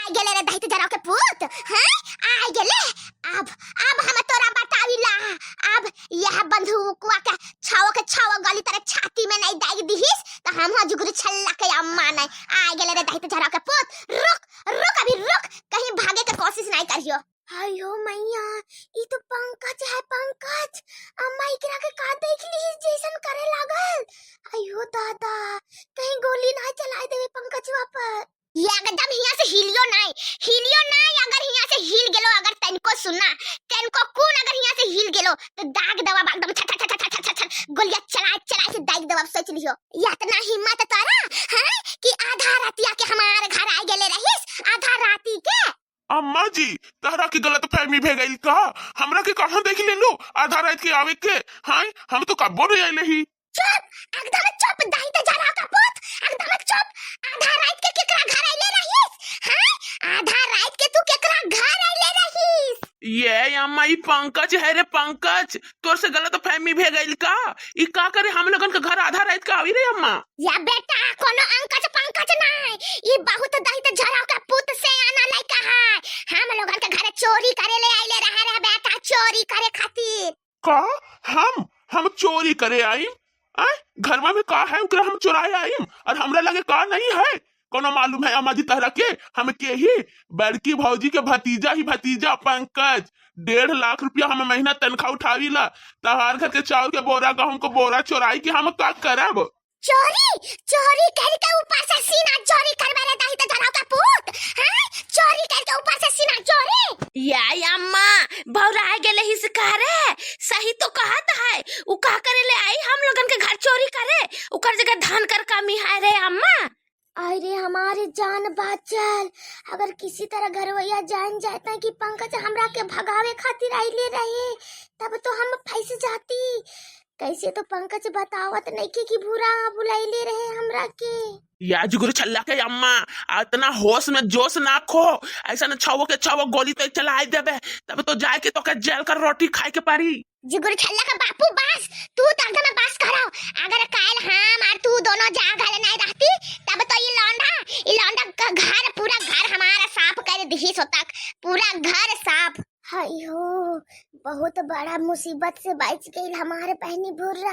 आ गेले रे दहित जरा के पूत, हैं आ गेले। अब अब हम तोरा बताविला, अब यह बंदूकवा के छाव के छाव गली तेरे छाती में नहीं दाग दिहिस तो हम ह जुगुर छल्ला के अम्मा नहीं। आ गेले रे दहित जरा के पूत, रुक रुक अभी रुक, कहीं भागे के कोशिश नहीं करियो। आयो मैया, ई तो पंकज है, पंकज। अम्मा एकरा के का देख ली जैसन करे लागल। आयो दादा, कहीं गोली ना चलाए देवे पंकजवा पर। ये एकदम हियां से हिलियो नहीं, हिलियो नहीं। अगर हियां से हिल गेलो, अगर तनको सुना तनको कौन, अगर हियां से हिल गेलो तो दाग दवा एकदम छ छ छ छ छ छ गोलियां चला चला से दाग दवा, सोच लियो। ये इतना हिम्मत तारा हैं कि आधा रातिया के हमारे घर आ गेले रहिस, आधा राती के। अम्मा जी तहरा की गलत फहमी भे गई का? हमरा के कहाँ देख ले लो आधा रात के आवे के? हाँ हम तो कब्बो नहीं आइले ही। चुप, एकदम चुप, दाई ते जरा का पुत, एकदम चुप। आधा रात के केकरा घर आइले रहिस? हां, आधा रात के तू केकरा घर आइले रहिस? ये अम्मा ई पंकज है रे पंकज, तोर से गलत फहमी भे गई का? ई का करे हम लोगन के घर आधा रात के आवी रे अम्मा? या बेटा कोनो अंकज पंकज नहीं, ई बहुत दही ते जरा का पुत से आना लइका है। हम लोगन के घर चोरी करे ले आइले रहे रे बेटा, चोरी करे खातिर। का हम चोरी करे आई? आय घरवा में का है ओकरा हम चुराए आईम और हमरा लगे का नहीं है? कोनो मालूम है अम्मा जी तहरा के? हम के ही बड़की भौजी के भतीजा ही भतीजा पंकज, 1.5 लाख रुपया हम महीना तनख्वाह उठावी ला, तहार घर के चावल के बोरा गहूं को बोरा चोराई के हम का करब? चोरी चोरी करके ऊपर से सीना चोरी करबे रे दही ते जरा का पूत। हां, चोरी करके ऊपर से सीना चोरी। या अम्मा भौरा गेले ही सिकारे, सही तो कहत है। उ का करे ले आई हम लोगन के घर चोरी करे, उकर जगह धान कर कमी है रे अम्मा। अरे हमारे जान बाचल, अगर किसी तरह घरवैया जान जाता कि पंकज हमरा के भगावे खातिर आइले रहे तब तो हम फंस जाती। कैसे तो पंकज बतावत नहीं कि भूरा बुलाइले रहे हमरा के। या जुगुर छल्ला के अम्मा, इतना होश में जोश ना खो, ऐसा न छावो के छावो गोली तो चलाए देबे तब तो जाए के तो के जेल कर रोटी खाए के पड़ी। जुगुर छल्ला का बापू बस, तू तो एकदम बस करो। अगर काल हम और तू दोनों जागल नहीं रहती तब तो ये लौंडा का घर पूरा घर हमारा साफ कर दही सो तक, पूरा घर साफ। हाय हो, बहुत बड़ा मुसीबत से बच गई हमारे बहनी भूरा।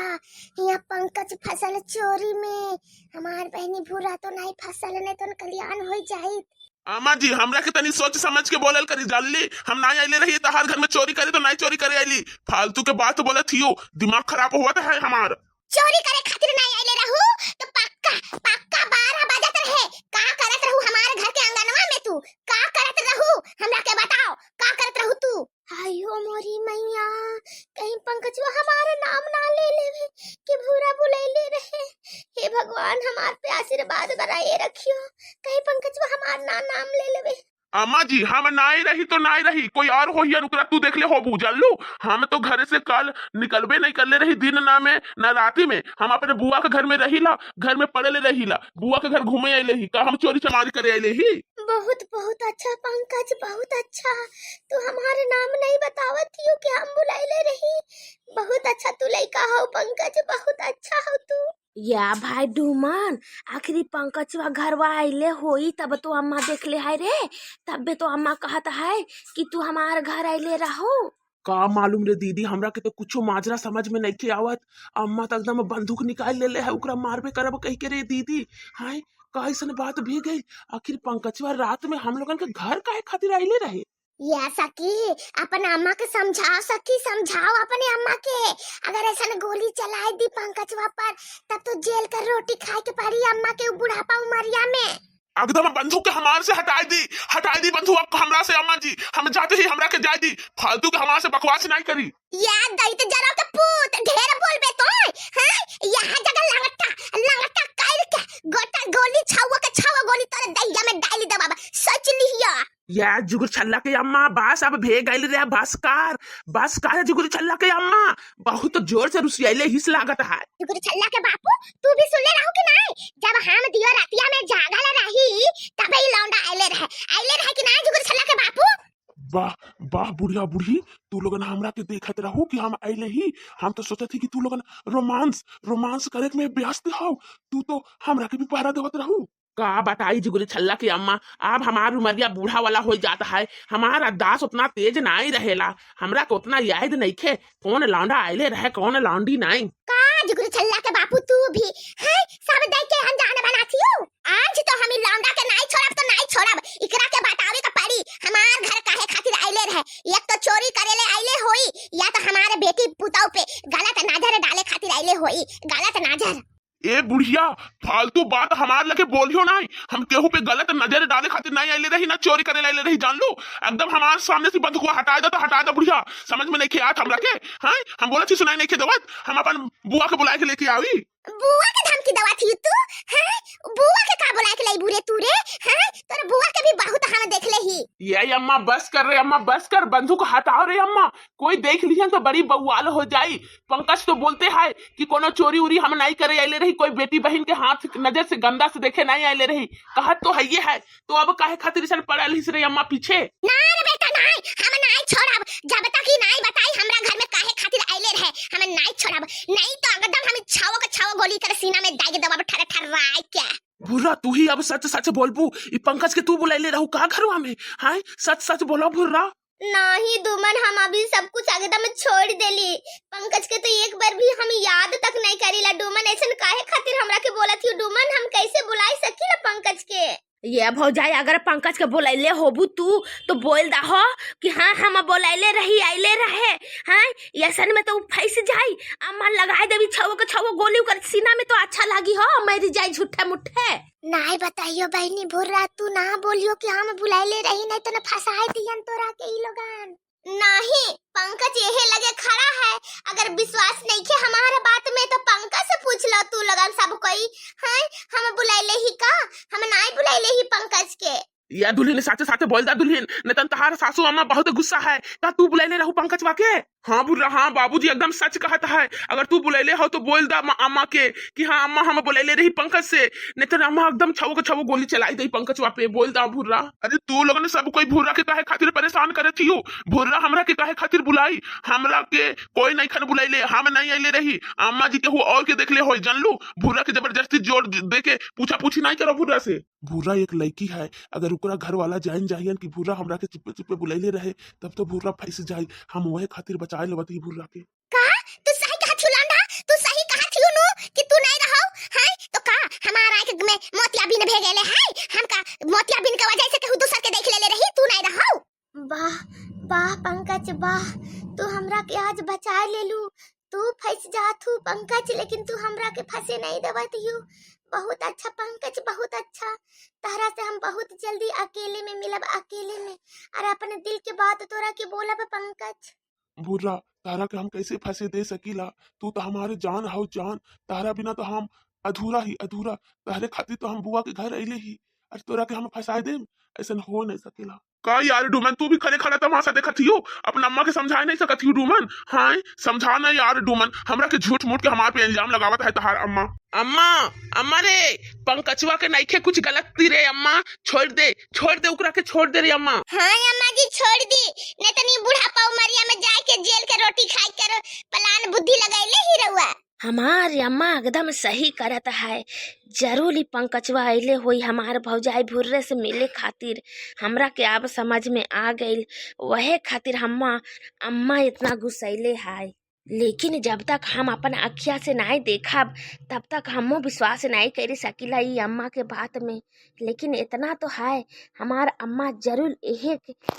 यहाँ पंकज फसल चोरी में, हमारे बहनी भूरा तो नहीं फसल, नहीं तो कल्याण हो जाए। अम्मा जी हमरा के तनी सोच समझ के बोलल करी जानली, हम ना आइले रही तहार घर में चोरी करे तो नहीं चोरी करे आइली, फालतू के बात बोलत हियो, दिमाग खराब हुआ है हमार। चोरी करे खातिर नहीं आइले रहू तो पक्का पक्का 12 बजत रहे। का करत रहू हमारे घर के आंगनवा में? तू का करत रहू हमरा के बताओ, का करत रहू तू? आयो मोरी मैया, कहीं पंकजवा हमारा नाम ना ले लेवे कि भूरा बुलैले रहे। हे भगवान हमार पे आशीर्वाद बनाए रखियो, कहीं पंकजवा हमार ना नाम ले लेवे। अम्मा जी हम नाई रही तो नाई रही, कोई और हो या ओकरा तू देख ले होबू जानलू। हम तो घर से कल निकलबे नहीं करले रही, दिन ना में ना राती में, हम अपने बुआ के घर में रहीला, घर में पड़े ले रहीला, बुआ के घर घूमे आइले ही, का हम चोरी चमारी करे आइले ही? बहुत बहुत अच्छा पंकज, बहुत अच्छा, तू हमारे नाम नहीं बतावत थियो कि हम बुलाइले रही। बहुत अच्छा तू लइका हो पंकज, बहुत अच्छा हो तू। या भाई डुमन, आखिरी पंकजवा घरवा आइले होई तब तो अम्मा देख ले है रे, तबे तो अम्मा कहत है कि तू हमार घर आइले रहो। का मालूम रे दीदी, हमरा के तो कुछो माजरा समझ में नहीं के आवत। अम्मा तो एकदम बंदूक निकाल ले ले है, ओकरा मारबे करब कह के रे दीदी। हाय का ऐसन बात भी गई, आखिर पंकजवा रात में हम लोगन के घर काहे खातिर आइले रहे? या सखी अपन अम्मा के समझाओ, सखी समझाओ अपने अम्मा के, अगर ऐसा गोली चलाए दी पंकजवा पर तब तो जेल कर रोटी खाए के पड़ी अम्मा के बुढ़ापा उमरिया में। एकदम बंदूक के हमार से हटाई दी, हटाई दी बंदूक हमरा से अम्मा जी, हम जाते ही हमरा के जाय दी, फालतू के हमार से बकवास नहीं करी। या दई तो जरा के पूत ढेर बोलबे तो हैं, यहाँ जगह लंगटा लंगटा कर के गोटा गोली छावा के छावा गोली तोरे दैया में डाली दे बाबा, सोच लिहिया। या जुगुर छल्ला के अम्मा बस अब भे गइल रे, बस कार बस कार जुगुर छल्ला के अम्मा बहुत जोर से रुसियाइले हिस लागत है। जुगुर छल्ला के बापू तू भी सुनले रहू कि नहीं? जब हम दियो रातिया में जागल रही तब ही लौंडा आइले रहे, आइले रहे कि नहीं जुगुर छल्ला के बापू? वाह वाह बुढ़िया बुढ़ी, तू लोगन हमरा के देखत रहू कि हम आइले ही, हम तो सोचत ही कि तू लोगन रोमांस रोमांस करे में व्यस्त हो, तू तो हमरा के भी पहरा देवत रहू। का बताई जुगुरी छल्ला की अम्मा, अब हमार उमरिया बूढ़ा वाला हो जाता है, हमारा दास उतना तेज नहीं रहेला, हमरा को उतना याद नहीं खे कौन लौंडा आइले रहे कौन लौंडी नहीं। का जुगुरी छल्ला के बापू तू भी है सब देख के अनजान बनाती हो। आज तो हम लौंडा के नहीं छोड़ब तो नहीं छोड़ब, इकरा के बतावे के पड़ी हमार घर काहे खातिर आइले रहे। एक तो चोरी करेले आइले होई, या तो हमारे बेटी पुताऊ पे गलत नजर डाले खातिर आइले होई, गलत नजर। ए बुढ़िया, फालतू बात हमार लगे बोलियो नहीं, हम केहू पे गलत नजर डाले खातिर नहीं आइले रही, ना चोरी करे आइले रही, जान लो। एकदम हमारे सामने से बंदूक हटा दो तो हटा दो बुढ़िया, समझ में नहीं आत हमरा के। हाँ हम बोला छी सुनाई नहीं देवत, हम अपन बुआ के बुलाए के लेके आई। बुआ के धमकी दवा थी तू? हाँ बुआ के का बुलाए के लाई बुरे तू रे? हाँ तोर बुआ के भी बहुत हम देख ले ही। ये अम्मा बस कर रे अम्मा, बस कर, बंदूक हटाओ रे अम्मा, कोई देख लिहन तो बड़ी बउआल हो जाई। पंकज तो बोलते है कि कोनो चोरी उरी हम नहीं करे आइले रही, कोई बेटी बहन के हाथ नजर से गंदा से देखे नहीं आइले रही, कहत तो है ये है, तो अब काहे खातिर ऐसन पड़ल हिस रे अम्मा पीछे? ना रे बेटा नहीं, हम नहीं छोड़ब जब तक ही नहीं बताई हमरा घर में काहे खातिर आइले रहे, हम नहीं छोड़ब, नहीं तो एकदम हम छावो के छावो गोली कर सीना में दाग दबाब ठर ठर राय के। भुर्रा तू ही अब सच सच बोलबू, ई पंकज के तू बुलाइले रहू का घरवा में? हाँ सच सच बोलो भुर्रा। नहीं दुमन, हम अभी सब कुछ एकदम छोड़ देली, पंकज के तो एक बार भी हम याद तक नहीं करीला। डुमन ऐसन काहे खातिर हमरा के बोलत ही डुमन, हम कैसे बुलाई सकीला पंकज के? ये भौजाई अगर पंकज के बोलैले होबू तू तो बोल दहो कि हाँ हम बोलैले रही आइले रहे। हाँ ऐसन में तो उ फंस जाई, अम्मा लगाए देवी छवो के छवो गोली ओकर सीना में तो अच्छा लागी हो, मर जाई झूठे मुठे। नहीं बताइयो बहनी भुर्रा, तू ना बोलियो कि हम बुलाइले रही, नहीं तो न फसाए दियन तोरा के ई लोगन। नहीं पंकज यही लगे खड़ा है, अगर विश्वास नहीं के हमारे बात में तो पंकज से पूछ लो तू लगन सब कोई। हाँ हम बुलाइले ही का, हम नहीं बुलाइले ही पंकज के। या दुल्हन साथे साथे बोल दा दुल्हन, नहीं तो तहार सासू अम्मा बहुत गुस्सा है, का तू बुलाइले रहू पंकज वा के? हाँ बुर्रा, हाँ बाबूजी एकदम सच कहता है, अगर तू बुलाइले हो तो बोल दा अम्मा के कि हाँ अम्मा हम बुलाइले रही पंकज से, नहीं तो अम्मा एकदम छवो के छवो गोली चलाई दई पंकज वा पे, बोल दा भुर्रा। अरे तू लोगन ने सब कोई भुर्रा के काहे खातिर परेशान करे थी, भुर्रा हमरा के काहे खातिर बुलाई, हमरा के कोई नहीं खन बुलाइले, हम नहीं आइले रही, अम्मा जी के हु और के देखले हो जान लो, भुर्रा के जबरदस्ती जोड़ दे के पूछा पूछी नहीं करो भुर्रा से। भुर्रा एक लड़की है, अगर ओकरा घर वाला जान जाहियन कि भुर्रा हमरा के चुप्पे चुप्पे बुलाइले रहे तब तो भुर्रा फंस जाई, हम वही खातिर बचाए लेवत ही भुर्रा के। का तू सही कहा थी लौंडा, तू सही कहा थी नु कि तू नहीं रहो। हां तो का हमारा एक में मोतियाबिन भे गेले है, हम का मोतियाबिन के वजह से केहू दूसर के देख लेले रही, तू नहीं रहो। वाह वाह पंकज वाह, तू हमरा के आज बचा लेलू, तू फंस जात हूँ पंकज, लेकिन तू हमरा के फंसे नहीं देवत you. बहुत अच्छा पंकज, बहुत अच्छा, तहरा से हम बहुत जल्दी अकेले में मिलब, अकेले में, और अपने दिल के बात तोरा के बोलब पंकज। भुर्रा तारा के हम कैसे फंसे दे सकीला, तू तो हमारे जान हौ जान, तारा बिना तो हम अधूरा ही अधूरा, तारे खातिर तो हम बुआ के घर अइले ही, और तोरा के हम फंसाए देम ऐसा हो नहीं सकेला। का यार डुमन तू भी खड़े खड़ा तमाशा देखत हियो, अपना अम्मा के समझाए नहीं सकत हियो डुमन? हाँ समझा ना यार डुमन, हमरा के झूठ मूठ के हमार पे इल्जाम लगावत है तहार अम्मा। अम्मा अम्मा रे पंकजवा के नइखे कुछ गलती रे अम्मा, छोड़ दे छोड़ दे ओकरा के, छोड़ दे रे अम्मा। हाँ अम्मा जी छोड़ दी, नहीं तो नहीं बुढ़ापा उमरिया में जाए के जेल के रोटी खाई कर प्लान बुद्धि लगैले ही रहुआ। हमार अम्मा एकदम सही करत है, जरूर ही पंकजवा अइले होई हमार भौजाई भुर्रे से मिले खातिर। हमरा के अब समझ में आ गइल, वहे खातिर हम्मा अम्मा इतना गुस्सैले है। लेकिन जब तक हम अपन अखिया से नहीं देखब तब तक हमो विश्वास नहीं कर सकीला ई अम्मा के बात में। लेकिन इतना तो है हमार अम्मा जरूर एहे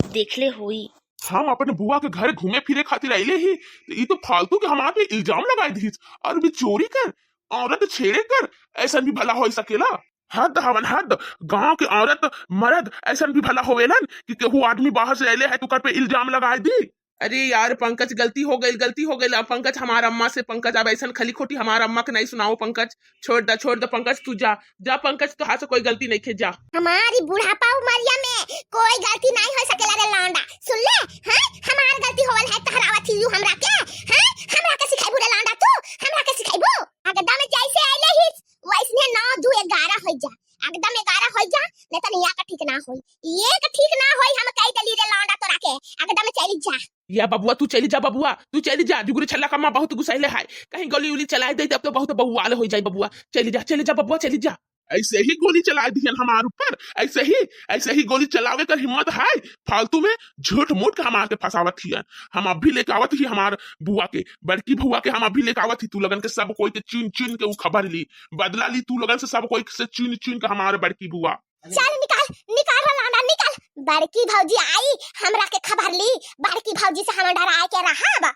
देखले होई। हम अपने बुआ के घर घूमे फिरे खातिर आइले ही, तो ई तो फालतू के हमारे पे इल्जाम लगाए दीस, और भी चोरी कर औरत छेड़े कर, ऐसा भी भला हो सकेला? हद हवन हद, गांव के औरत मर्द ऐसा भी भला होवेलन कि केहू आदमी बाहर से आइले है तो कर पे इल्जाम लगाए दी। अरे यार पंकज गलती हो गई, गलती हो गई। अब पंकज हमारा अम्मा से, पंकज अब ऐसा खली खोटी हमारा अम्मा के नहीं सुनाओ पंकज, छोड़ दा छोड़ दा पंकज, तू जा जा पंकज, तो हाथ से कोई गलती नहीं खे जा। हमारी बुढ़ापा उमरिया में कोई गलती नहीं हो सकेला रे लौंडा, सुन ले। हां हमार गलती होवल है तहरावा थी you हमरा के, हां हमरा के सिखाइबू रे लौंडा, तू हमरा के सिखाइबू? एकदम जैसे आइले ही वैसने 9 2 11 हो जा, एकदम 11 हो जा, नहीं तो या का ठीक ना होई, ये का ठीक ना होई, हम कह देली रे लौंडा तोरा के, एकदम चली जा। या बबुआ तू चली जा, बबुआ तू चली जा, जुगुरी छल्ला कम्मा बहुत गुस्सैले है, कहीं गोली उली चलाई दे तब तो बहुत बउआल हो जाई बबुआ, चली जा चली जा बबुआ चली जा। ऐसे ही गोली चला दिहन हमार ऊपर, ऐसे ही गोली चलावे कर हिम्मत है? फालतू में झूठ मूठ के हमार के फंसावत हियन। हम अभी लेके आवत ही हमार बुआ के, बड़की बुआ के हम अभी लेके आवत ही। तू लगन के सब कोई के चुन चुन के ऊ खबर ली, बदला ली तू लगन से सब कोई से चुन चुन के हमार बड़की बुआ। चल निकाल, निकाल रे लांडा निकाल। बड़की भौजी आई हमरा के खबर ली, बड़की भौजी से हम डराए के रहब।